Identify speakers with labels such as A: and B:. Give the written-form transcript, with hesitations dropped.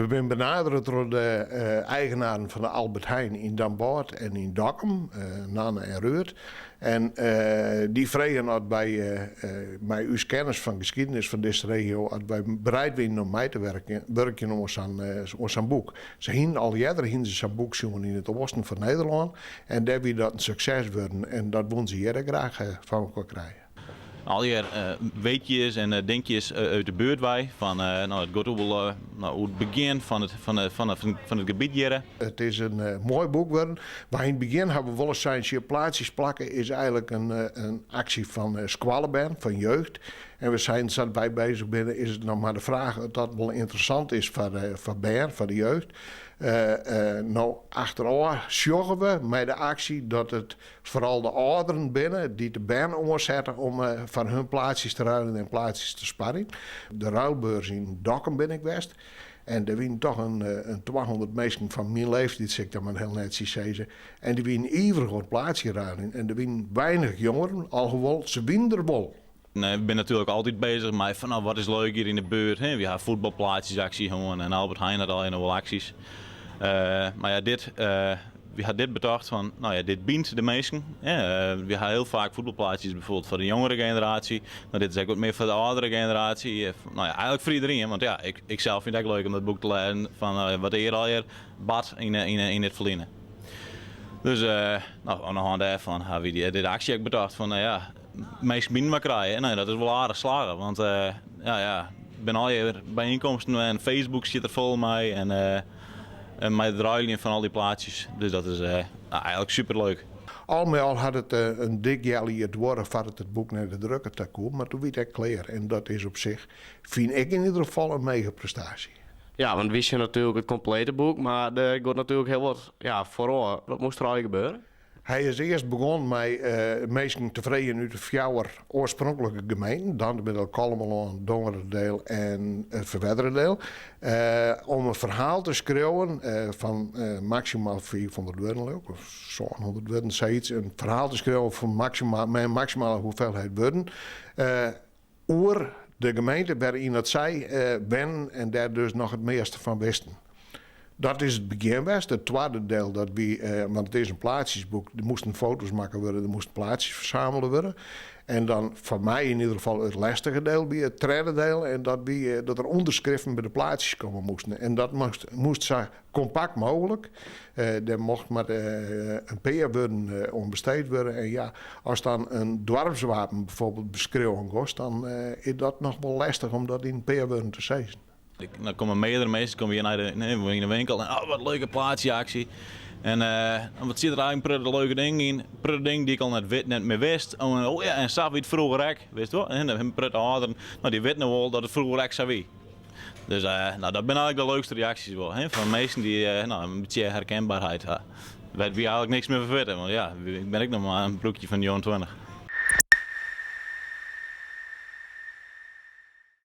A: We binne benadere troch de eigenaren fan de Albert Heijn yn Damwâld en yn Dokkum, Nanne en Ruurd. En dy fregen oft wy mei ús kennis fan geschiedenis fan dizze regio, oft wy bereid wienen om mei te wurkjen oan sa'n boek. Se hienen al earder hienen se sa'n boek sjoen yn it oasten fan Nederlân en dêr wie dat in sukses wurden en dat woenen se hjir ek graach foar elkoar krije.
B: Allegear weetjes en dinkjes út de buert wei fan no it giet oer no, oer it begjin fan it fan it gebiet hjirre.
A: It is in moai boek wurden. Mar yn it begjin hawwe we wol ris sein, sjoch, plaatsjes plakke is eigenlik in aksje fan skoallebern, fan jeugd. En we seinen, sa't wy bezich binne, is it noch mar de fraach oft dat wol ynteressant is foar bern, foar de jeugd. No, achterôf sjogge we mei de aksje dat it foaral de âlderen binne dy't de bern oansette om foar hun plaatsjes te ruilen en plaatsjes te sparjen. De ruilbeurs yn Dokkum bin ik west en dêr wienen toch in 200 minsken fan myn leeftiid, sil ik dan mar hiel netsjes sizze. En dy wienen iverich oan it plaatsje ruilen en der wienen weinich jongeren, alhoewol se wienen der wol.
B: We binne natuerlik altyd bezich mei fan nou, wat is leuk hjir yn de buert. Hè? We ha fuotbalplaatsjesaksje hân en Albert Heijn hat allegear noch wol aksjes. Mar ja, dit, we ha dit betocht fan, nou ja, dit bynt de minsken. We ha hiel faak fuotbalplaatsjes bijvoorbeeld foar de jongere generatie. No, dit is ek wat mear foar de âldere generatie. No ja, eigenlik foar iderien, want ja, ik, ik sels fyn it ek leuk om dat boek te lêzen fan wat hjir allegear bard yn it ferline. Dus no, oan de hân dêrfan ha wy dit aksje ek betocht fan, nou ja, minsken byinoar krije. En dat is wol aardich slagge, want ja, ja, binne allegear byienkomsten en Facebook stiet der fol mei en mei it ruiljen fan al dy plaatsjes. Dus dat is nou, eigenlik superleuk.
A: Al mei al hat it in dik healjier duorre foardat it boek nei de drukker ta koe, mar doe wie it ek klear. En dat is op sich, fyn ik yn ieder gefal, in mega prestaasje.
C: Ja, want wy sjogge natuerlik it komplete boek, mar der giet natuerlik hiel wat ja, foarôf. Wat moast der allegear gebeure?
A: Hy is earst begûn mei minsken te freegjen út de fjouwer oarspronklike gemeenten, Dantumadiel, Kollumerlân, Dongeradeel en it Ferwerderadiel, om in ferhaal te skriuwen fan maksimaal 500 wurden, leau ik, of 700 wurden, sayts. In ferhaal te skriuwen fan maksimaal, mei in maksimale hoeveelheid wurden oer de gemeente wêryn dat sy wennen en dêr dus noch it measte fan wisten. Dat is it begjin west. It twadde diel, dat wie, want it is in plaatsjesboek, der moasten foto's makke wurde, der moasten plaatsjes fersamele wurde. En dan foar my yn ieder gefal it lestige diel wie it tredde diel en dat wie dat der ûnderskriften by de plaatsjes komme moasten. En dat moast sa kompakt mooglik. Dêr mocht mar in pear wurden oan besteed wurde. En ja, ast dan in doarpswapen bijvoorbeeld beskriuwen giest, dan is dat noch wol lestich om dat yn in pear wurden te sizzen.
B: Dan komme meardere minsken komme hjir nei de, nee, yn de winkel en oh, wat leuke plaatsjeaksje. En wat sit der eigentlik in protte leuke dingen yn, in protte dingen dy't ik al net wit, net mear wist. Oh, oh ja, en sa wie it froeger ek, witst wol. En in protte âlderen, no, dy witte no wol dat it froeger ek sa wie. Dus no, dat binne eigenlik de leukste reaksjes wol, hè, fan minsken dy't no, in bytsje herkenbaarheid ha. Wêr't wy eigenlik niks mear fan witte, want ja, ik bin ek noch mar in broekje fan 29.